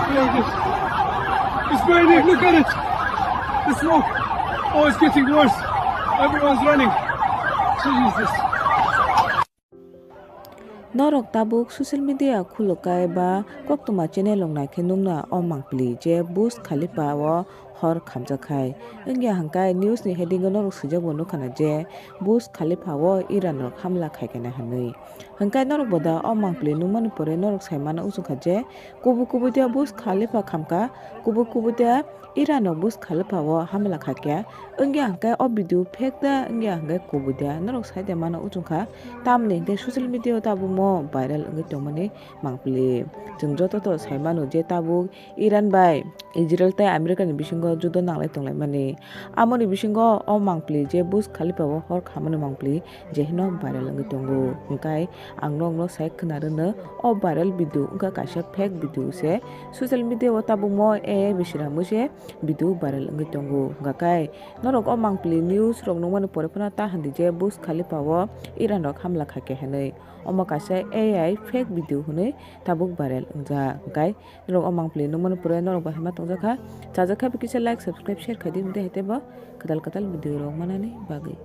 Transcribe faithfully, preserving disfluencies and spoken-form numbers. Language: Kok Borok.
It's burning, look at it. The smoke. Oh, it's getting worse. Everyone's running. Jesus. Norok tabuk social media khuluk kai ba koktwma channel rok nai khe nukna o mangpili je Burj Khalifa o hor khamjak khai. Wngya hwnkhe news ni heading o norok swijak bo nukha na je Burj Khalifa o Iran rok hamla khai khe na hinwi. Hwnkhe norok bo da o mangpili nukmani pore norok sai mano wngkha je kubui kubui de Burj Khalifa khamkha, kubui kubui de Iran rok Burj Khalifa o hamla khaikha. Wngya hwnkhe o video fake da, wngya hwnkhe kubui da, norok sai de mano wngkha. Tamni hwnkhe social media o tabukmo viral wngwi tongmani mangpili. Chwng joto to sai mano je tabuk Iran bai Israel tei America ni bisingo judo nanglai tonglaimani. Amoni bisingo o mangpili je Burj Khalifa o hor khamani mangpili je hino viral wngwi tongo. Hwnkhe ang nokno sai khna rwno o viral video wngkha kaisa fake video se. Social media o tabukmo A I bai swnamwi se video viral wngwi tongo. Hwnkhe norok o mangpili news rok nukmani pore phano ta hwn di je Burj Khalifa o Iran rok hamla khaikha hinwi. Omo kaisa A I fake video hinwi tabuk viral wngjak. Hwnkhe norok o mangpili nukmani pore norok bo hema tongjakha. Chajakha bo kisa like, subscribe, share khai di, hwnkhe hai teibo kwtal kwtal video rok manani bagwi.